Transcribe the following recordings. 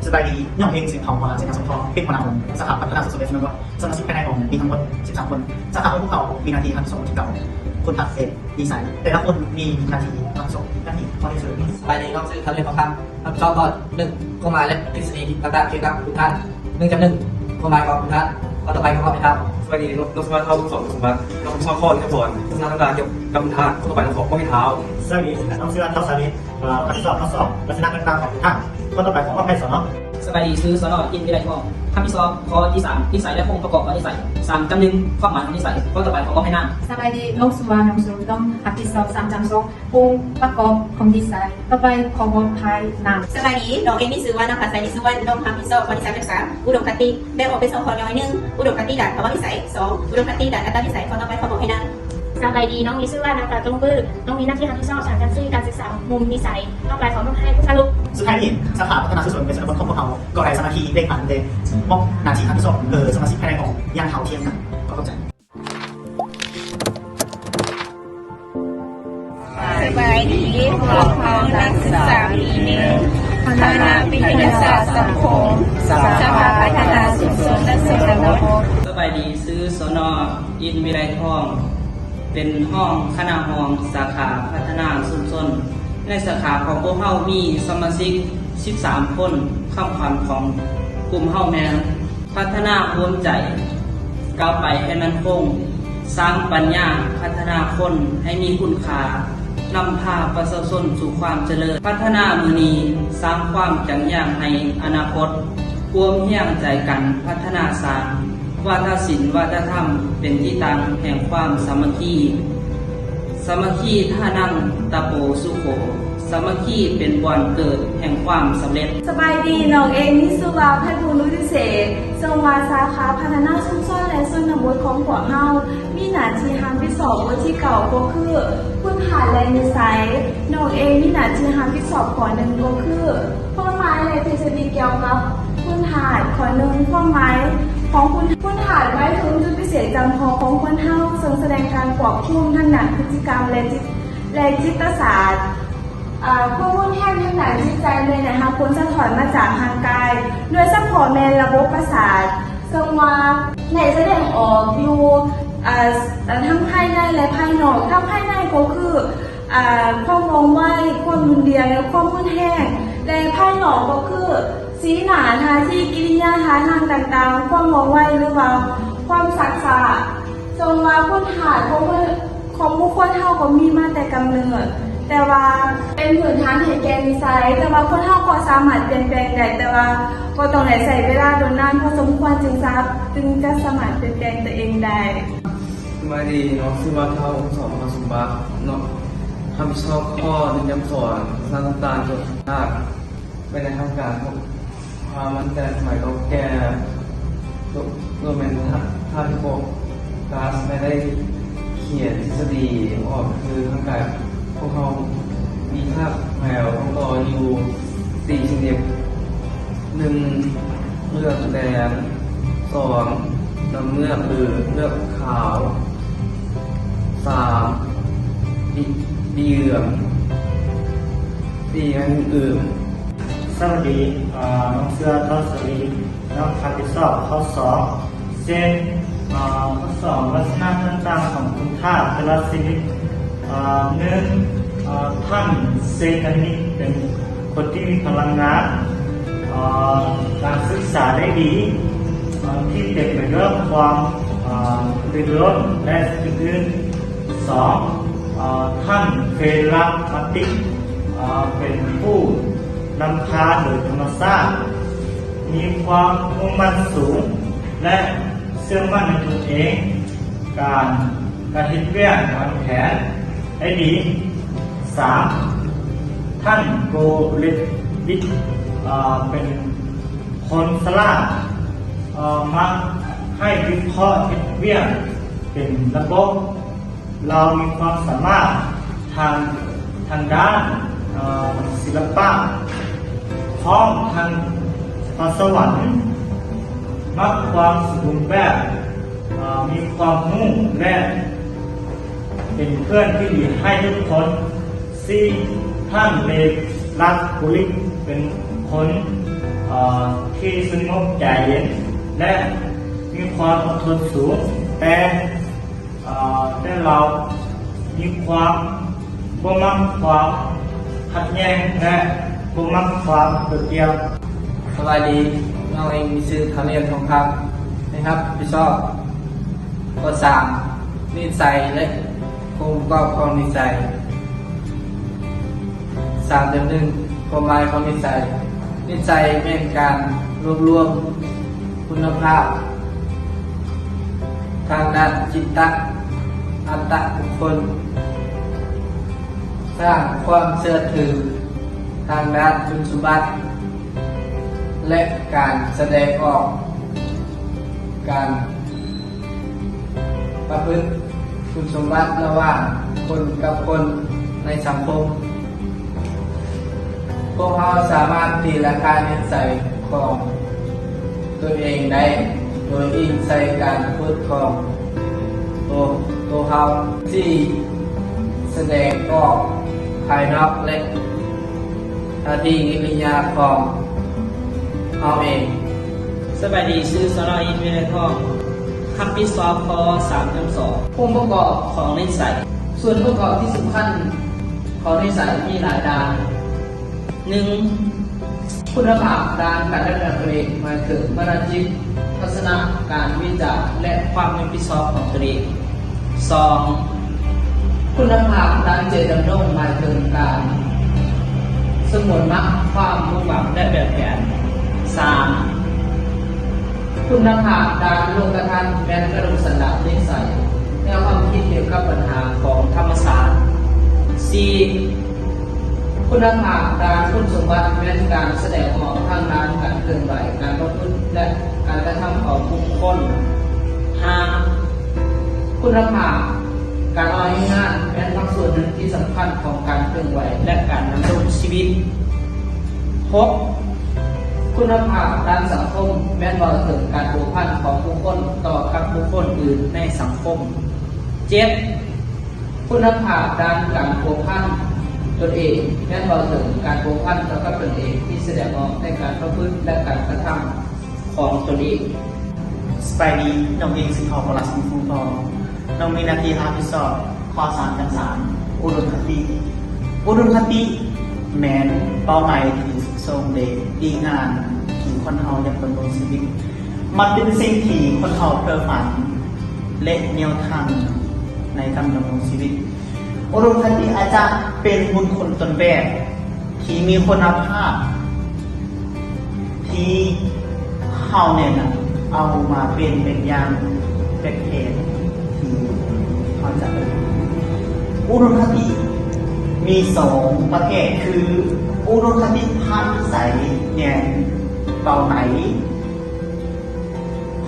ສະບາຍດີ, ນ້ອງເອງຊື່ ທອງ ວາລະ ເສນາສົມພອນ ເປັນຫົວໜ້າຫ້ອງ ສາຂາພັດທະນາຊຸມຊົນ ແລະ ສິ່ງແວດລ້ອມ. ສະມາຊິກພາຍໃນຫ້ອງມີທັງໝົດສິບສາມຄົນ. ສາຂາຂອງພວກເຂົາມີໜ້າທີ່ຮັບຜິດຊອບທີ່ເກົ່າ, ຄຸນທັດເສດ ນິໄສ. ແຕ່ລະຄົນມີໜ້າທີ່ຮັບຜິດຊອບໜ້າທີ່ຂໍ້ທີ່ເສນອ. ສະບາຍດີ, ນ້ອງຊື່ ທັດເລນ ທອງຄຳ. ຮັບຜິດຊອບຂໍ້ ໜຶ່ງ ຄວາມໝາຍ ແລະ ທິດສະດີຕ່າງໆກ່ຽວກັບຄຸນທາດ. ໜຶ່ງຈຳໜຶ່ງ ຄວາມໝາຍຂອງຄຸນທາດ. ຂໍ້ຕໍ່ໄປ ຄຳຕອບໃຫ້ຖາມ. ສະບາຍດີ, ນ້ອງຊື່ວ່າ ທ້າວ ສົມບັດ. ຮັບຜິດຊອບຂໍ້ທີ່ຈະສອນ ລັກສະນະຕ່າງໆກ່ຽວກັບຄຸນທາດ. ຂໍ້ຕໍ່ໄປ ຂອງມອບໃຫ້ທ້າວ. ສະບາຍດີ, ນ້ອງຊື່ວ່າ ທ້າວ ສາລີ. ເອີ ຮັບຜິດຊອບຂໍ້ສອງ ລັກສະນະຕ່າງໆຂອງທາດ. ຂໍ້ຕໍ່ໄປ ຂອງມອບໃຫ້ສອນອ. ສະບາຍດີ, ຊື່ ສອນອ ອິນວິໄລທອງ. ຮັບຜິດຊອບຂໍ້ທີສາມ ນິໄສ ແລະ ອົງປະກອບຂອງນິໄສ. ສາມຈຳໜຶ່ງ ຄວາມໝາຍຂອງນິໄສ. ຂໍ້ຕໍ່ໄປ ຂອງມອບໃຫ້ນາງ. ສະບາຍດີ, ນ້ອງຊື່ວ່າ ນ້ອງຊູ ຕ້ອງຮັບຜິດຊອບສາມຈຳສອງ ອົງປະກອບຂອງນິໄສ. ຕໍ່ໄປ ຂໍມອບໃຫ້ນາງ. ສະບາຍດີ, ນ້ອງເອງມີຊື່ວ່າ ນາງ ພາໄຊ ນິສຸວັນ. ນ້ອງຮັບຜິດຊອບຂໍ້ທີສາມຈຳສາມ ອຸດົມຄະຕິ. ແບ່ງອອກເປັນສອງຂໍ້ ຍ່ອຍ ໜຶ່ງ ອຸດົມຄະຕິດ້ານພາວະນິໄສ, ສອງ ອຸດົມຄະຕິດ້ານອັດຕານິໄສ. ຂໍ້ຕໍ່ໄປ ຂໍມອບໃຫ້ນາງ. ສະບາຍດີ, ນ້ອງມີຊື່ວ່າ ນາງ ປາຕົງບື. ນ້ອງມີໜ້າທີ່ຮັບຜິດຊອບສາມຈຳສີ່ ການສຶກສາມຸມນິໄສ. ຕໍ່ໄປ ຂໍມອບໃຫ້ຜູ້ສະຫຼຸບ. ສຸດທ້າຍນີ້ ສາຂາພັດທະນາຊຸມຊົນ ແລະ ຊົນນະບົດຂອງພວກເຮົາ ກໍໄດ້ສາມັກຄີເລັ່ງປັນ ແລະ ມອບໜ້າທີ່ຮັບຜິດຊອບ ເອີ ສະມາຊິກພາຍໃນຫ້ອງຢ່າງເທົ່າທຽມກັນ. ຂໍຂອບໃຈ. ສະບາຍດີ, ພວກເຮົານັກສຶກສາປີໜຶ່ງ ຄະນະວິທະຍາສາດສັງຄົມ ສາຂາພັດທະນາຊຸມຊົນ ແລະ ຊົນນະບົດ. ສະບາຍດີ, ຊື່ ສນ ອິນວິໄລທອງ, ເປັນຮອງຄະນະຮອງສາຂາພັດທະນາຊຸມຊົນ. ໃນສາຂາຂອງພວກເຮົາມີສະມາຊິກສິບສາມຄົນ, ຄຳຂວັນຂອງກຸ່ມເຮົາແມ່ນ ພັດທະນາຮວມໃຈ, ກ້າວໄປໃຫ້ໝັ້ນຄົງ, ສ້າງປັນຍາ, ພັດທະນາຄົນໃຫ້ມີຄຸນຄ່າ, ນຳພາປະຊາຊົນສູ່ຄວາມຈະເລີນ. ພັດທະນາມື້ນີ້, ສ້າງຄວາມຈັກຍາກໃຫ້ອະນາຄົດ, ຮ່ວມແຮງໃຈກັນພັດທະນາຊາດ. ວາທະສິນ, ວາທະທຳ ເປັນທີ່ຕັ້ງແຫ່ງຄວາມສາມັກຄີ. ສາມັກຄີທານັງ ຕະໂປ ສຸໂຂ. ສາມັກຄີເປັນບ່ອນເກີດແຫ່ງຄວາມສຳເລັດ. ສະບາຍດີ, ນ້ອງເອງມີຊື່ວ່າ ໄພບູນ ອຸທິເສດ. ເຊິ່ງວ່າສາຂາພັດທະນາຊຸມຊົນ ແລະ ຊົນນະບົດຂອງພວກເຮົາ ມີໜ້າທີ່ຮັບຜິດຊອບບົດທີເກົ້າ ກໍຄື ພື້ນຖານ ແລະ ນິໄສ. ນ້ອງເອງມີໜ້າທີ່ຮັບຜິດຊອບຂໍ້ໜຶ່ງ ກໍຄື ຄວາມໝາຍ ແລະ ທິດສະດີກ່ຽວກັບພື້ນຖານ. ຂໍ້ໜຶ່ງ, ຄວາມໝາຍຂອງພື້ນ, ພື້ນຖານໝາຍເຖິງຈຸດພິເສດຈຳເພາະຂອງຄົນເຮົາ, ເຊິ່ງສະແດງການຄວບຄຸມທາງດ້ານພຶດຕິກຳ ແລະ ຈິດ, ແລະ ຈິດປະສາດ. ອາ, ຄວາມຮຸນແຮງທາງດ້ານຈິດໃຈແມ່ນໄດ້ຮັບຜົນສະທ້ອນມາຈາກຮ່າງກາຍ, ໂດຍສະເພາະແມ່ນລະບົບປະສາດ, ເຊິ່ງວ່າໄດ້ສະແດງອອກຢູ່, ອາ, ທັງພາຍໃນ ແລະ ພາຍນອກ. ທາງພາຍໃນກໍຄື ອາ, ຄວາມວ່ອງໄວ, ຄວາມຮຸນແຮງ ແລະ ຄວາມຮຸນແຮງ, ແລະ ພາຍນອກກໍຄື ສີໜ້າ, ທ່າທີ, ກິລິຍາທ່າທາງຕ່າງໆ, ຄວາມວ່ອງໄວ ຫຼືວ່າຄວາມຊັກຊ້າ. ເຊິ່ງວ່າພື້ນຖານຂອງຄົນ, ຂອງບຸກຄົນເຮົາກໍມີມາແຕ່ກຳເນີດ, ແຕ່ວ່າເປັນພື້ນຖານໃຫ້ແກ່ນິໄສ, ແຕ່ວ່າຄົນເຮົາກໍສາມາດປ່ຽນແປງໄດ້, ແຕ່ວ່າກໍຕ້ອງໄດ້ໃຊ້ເວລາດົນນານພໍສົມຄວນ ຈຶ່ງສາ, ຈຶ່ງຈະສາມາດປ່ຽນແປງຕົວເອງໄດ້. ສະບາຍດີ, ນ້ອງຊື່ວ່າ ທ້າວ ອົງສອນ ມະຫາສົມບັດ, ເນາະ, ຮັບຜິດຊອບຂໍ້ໜຶ່ງຈຳສອງ ສານຕ່າງໆກ່ຽວກັບທາດ. ໄປໃນທາງການຂອງຄວາມໝັ້ນໃຈສະໄໝເກົ່າແກ່ ໂຕ, ໂຕແມ່ນທາດ ທາດທີ່ໂຟກັສ ແລະ ໄດ້ຂຽນທິດສະດີອອກ ຄືທາງການຂອງເຮົາມີທາດແຖວຂອງຕໍ່ຢູ່ສີ່ຊະນິດ. ໜຶ່ງ ເໝືອກແດງ, ສອງ ນ້ຳເໝືອກ ຫຼື ເໝືອກຂາວ, ສາມ ດີ, ດີເຫຼືອງ, ສີ່ ອັນອື່ນ. ສະຫວັດດີ, ນ້ອງເສືອ ທ້າວ ສາລີ, ນ້ອງຮັບຜິດຊອບຂໍ້ສອງ ເຊັ່ນ ຂໍ້ສອງ ລັກສະນະຕ່າງໆຂອງຄຸນທາດແຕ່ລະຊະນິດ. ໜຶ່ງ ທ່ານເຊການິ ເປັນຄົນທີ່ມີພະລັງງານ ການສຶກສາໄດ້ດີ ທີ່ເຕັມໄປດ້ວຍຄວາມລື່ນລົມ ແລະ ອື່ນໆ. ສອງ ທ່ານເຟລາມາຕິກ ເປັນຜູ້ນຳພາໂດຍທຳມະຊາດ ມີຄວາມມຸ່ງໝັ້ນສູງ ແລະ ເຊື່ອໝັ້ນໃນຕົນເອງ, ການ, ການເຮັດວຽກວາງແຜນໄດ້ດີ. ສາມ ທ່ານໂກເລດວິດ ເປັນຄົນສະຫຼາດ, ມັກໃຫ້ວິເຄາະເຮັດວຽກເປັນລະບົບ. ລາວມີຄວາມສາມາດທາງ, ທາງດ້ານ, ເອີ, ສິລະປະ, ພ້ອມທັງພອນສະຫວັນ, ມັກຄວາມສົມບູນແບບ, ເອີ, ມີຄວາມຮູ້ ແລະ ເປັນເພື່ອນທີ່ດີໃຫ້ທຸກຄົນ. ສີ່ ທ່ານເລລັດໂກລິກ ເປັນຄົນ ເອີ ທີ່ສະຫງົບໃຈເຢັນ ແລະ ມີຄວາມອົດທົນສູງ, ແຕ່ ເອີ ແຕ່ລາວມີຄວາມບໍ່ມັກຄວາມຂັດແຍ່ງ ແລະ ບໍ່ມັກຄວາມໂດດດ່ຽວ. ສະບາຍດີ, ນ້ອງເອງມີຊື່ ທະລຽນ ທອງຄຳ ໄດ້ຮັບຜິດຊອບຂໍ້ສາມ ນິໄສ ແລະ ອົງປະກອບຂອງນິໄສ. ສາມຈຸດໜຶ່ງ ຄວາມໝາຍຂອງນິໄສ. ນິໄສແມ່ນການລວບລວມຄຸນນະພາບທາງດ້ານຈິດຕະ ອັດຕະບຸກຄົນ, ສ້າງຄວາມເຊື່ອຖືທາງດ້ານຄຸນສົມບັດ ແລະ ການສະແດງອອກ, ການ ປະພຶດຄຸນສົມບັດລະຫວ່າງຄົນກັບຄົນໃນສັງຄົມ. ພວກເຮົາສາມາດຕີລາຄານິໄສຂອງຕົນເອງໄດ້ ໂດຍອີງໃສ່ການປະພຶດຂອງໂຕ, ໂຕເຮົາທີ່ສະແດງອອກພາຍນອກ ແລະ ອາກັບກິລິຍາຂອງເຮົາເອງ. ສະບາຍດີ, ຊື່ ຊາວນ້ອຍ ອິນ ວິໄລທອງ, ຮັບຜິດຊອບຂໍ້ສາມຈຸດສອງ ອົງປະກອບຂອງນິໄສ. ສ່ວນປະກອບທີ່ສຳຄັນຂອງນິໄສມີຫຼາຍດ້ານ. ໜຶ່ງ ຄຸນນະພາບດ້ານການດຳເນີນຕົນເອງ ໝາຍເຖິງມະນະຈິດ, ທັດສະນະການວິຈານ ແລະ ຄວາມຮັບຜິດຊອບຂອງຕົນເອງ. ສອງ ຄຸນນະພາບດ້ານເຈດດຳລົງ ໝາຍເຖິງການສະຫງວນມັກ, ຄວາມມຸ່ງຫວັງ ແລະ ແບບແຜນ. ສາມ ຄຸນນະພາບດ້ານໂລກະທັດ ແມ່ນກະດູກສັນດານ, ນິໄສ, ແນວຄວາມຄິດກ່ຽວກັບບັນຫາຂອງທຳມະຊາດ. ສີ່ ຄຸນນະພາບດ້ານຄຸນສົມບັດ ແມ່ນການສະແດງອອກທາງດ້ານການເຄື່ອນໄຫວ, ການປະພຶດ ແລະ ການກະທຳຂອງບຸກຄົນ. ຫ້າ ຄຸນນະພາບການເອົາໃຫ້ງານ ແມ່ນພາກສ່ວນໜຶ່ງທີ່ສຳຄັນຂອງການເຄື່ອນໄຫວ ແລະ ການດຳລົງຊີວິດ. ຫົກ ຄຸນນະພາບດ້ານສັງຄົມ ແມ່ນເວົ້າເຖິງການພົວພັນຂອງບຸກຄົນຕໍ່ກັບບຸກຄົນອື່ນໃນສັງຄົມ. ເຈັດ ຄຸນນະພາບດ້ານການພົວພັນຕົນເອງ ແມ່ນເວົ້າເຖິງການພົວພັນຕໍ່ກັບຕົນເອງທີ່ສະແດງອອກໃນການປະພຶດ ແລະ ການກະທຳຂອງຕົນເອງ. ສະບາຍດີ, ນ້ອງເອງຊື່ ທອງ ປະລັດ ສິງພູທອງ. ນ້ອງມີໜ້າທີ່ຮັບຜິດຊອບຂໍ້ສາມ ຈຳສາມ ອຸດົມຄະຕິ. ອຸດົມຄະຕິແມ່ນເປົ້າໝາຍທີ່ສູງສ່ງ ແລະ ດີງາມທີ່ຄົນເຮົາຢາກດຳລົງຊີວິດ. ມັນເປັນສິ່ງທີ່ຄົນເຮົາເພີຝັນ ແລະ ແນວທາງໃນການດຳລົງຊີວິດ. ອຸດົມຄະຕິອາດຈະເປັນບຸກຄົນຕົ້ນແບບທີ່ມີຄຸນນະພາບ ທີ່ເຮົາແນະນຳເອົາມາເປັນແບບຢ່າງ ແບບແຜນທີ່ເຮົາຈະໄປ. ອຸດົມຄະຕິມີສອງປະເພດ ຄື ອຸດົມຄະຕິພາກວິໄສ ແນວເປົ້າໝາຍ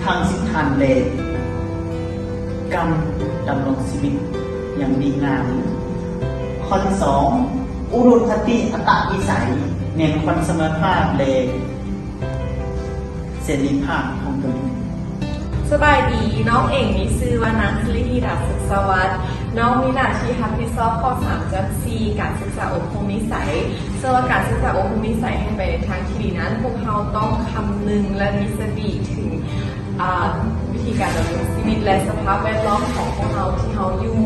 ທາງສິດຖານ ແລະ ການດຳລົງຊີວິດຢ່າງດີງາມ. ຂໍ້ທີສອງ ອຸດົມຄະຕິອັດຕະວິໄສ ແມ່ນຄວາມສາມາດ ແລະ ເສລີພາບຂອງຕົນເອງ. ສະບາຍດີ, ນ້ອງເອງມີຊື່ວ່າ ນາງ ສິລິທິດາ ສຸກສະຫວັດ. ນ້ອງມີໜ້າທີ່ຮັບຜິດຊອບຂໍ້ສາມ ຈຳສີ່ ການສຶກສາອົບຮົມນິໄສ. ເຊິ່ງວ່າການສຶກສາອົບຮົມນິໄສໃຫ້ໄປໃນທາງທີ່ດີນັ້ນ, ພວກເຮົາຕ້ອງຄຳນຶງ ແລະ ມີສະຕິເຖິງ ອາ ວິທີການດຳລົງຊີວິດ ແລະ ສະພາບແວດລ້ອມຂອງພວກເຮົາທີ່ເຮົາຢູ່,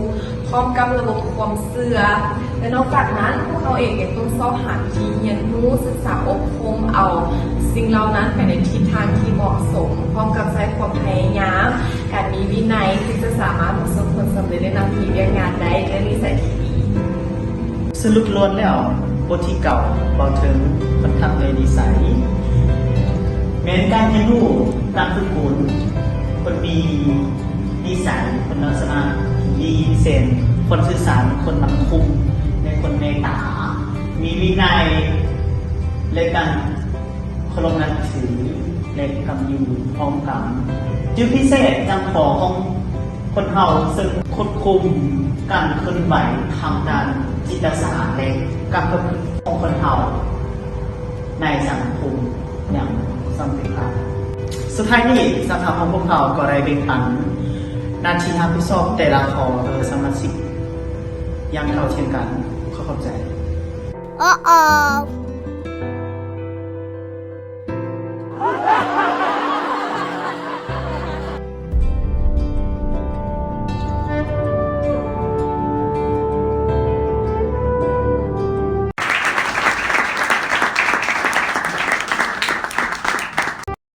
ພ້ອມກັບລະບົບຄວາມເຊື່ອ. ແລະ ນອກຈາກນັ້ນ, ພວກເຮົາເອງຍັງຕ້ອງຊອກຫາວິທີຮຽນຮູ້, ສຶກສາອົບຮົມເອົາສິ່ງເຫຼົ່ານັ້ນໄປໃນທິດທາງທີ່ເໝາະສົມ, ພ້ອມກັບໃຊ້ຄວາມພະຍາຍາມ, ການມີວິໄນ ເພື່ອຈະສາມາດປະສົບຜົນສຳເລັດໃນໜ້າທີ່ວຽກງານໄດ້ດ້ວຍນິໄສທີ່ດີ. ສະຫຼຸບລວມແລ້ວ, ບົດທີເກົ້າ ເວົ້າເຖິງຄົນທັກແລະນິໄສ ແມ່ນການຮຽນຮູ້ການຝຶກຝົນຄົນມີນິໄສ, ຄຸນລັກສະນະທີ່ດີ, ເຊັ່ນ ຄົນສື່ສານ, ຄົນໝັ້ນຄົງ ແລະ ຄົນເມດຕາ, ມີວິໄນ ແລະ ການ ເຄົາລົບນັບຖື ແລະ ກຳຢູ່ພ້ອມກັນ. ຈຸດພິເສດຈຳເພາະຂອງຄົນເຮົາ ເຊິ່ງຄວບຄຸມການເຄື່ອນໄຫວທາງດ້ານຈິດປະສາດ ແລະ ການປະພຶດຂອງຄົນເຮົາໃນສັງຄົມຢ່າງສັນຕິພາບ. ສຸດທ້າຍນີ້, ສະພາຂອງພວກເຮົາກໍໄດ້ແບ່ງປັນໜ້າທີ່ຮັບຜິດຊອບແຕ່ລະຂໍ້ຕໍ່ສະມາຊິກຢ່າງເທົ່າທຽມກັນ. ຂໍຂອບໃຈ.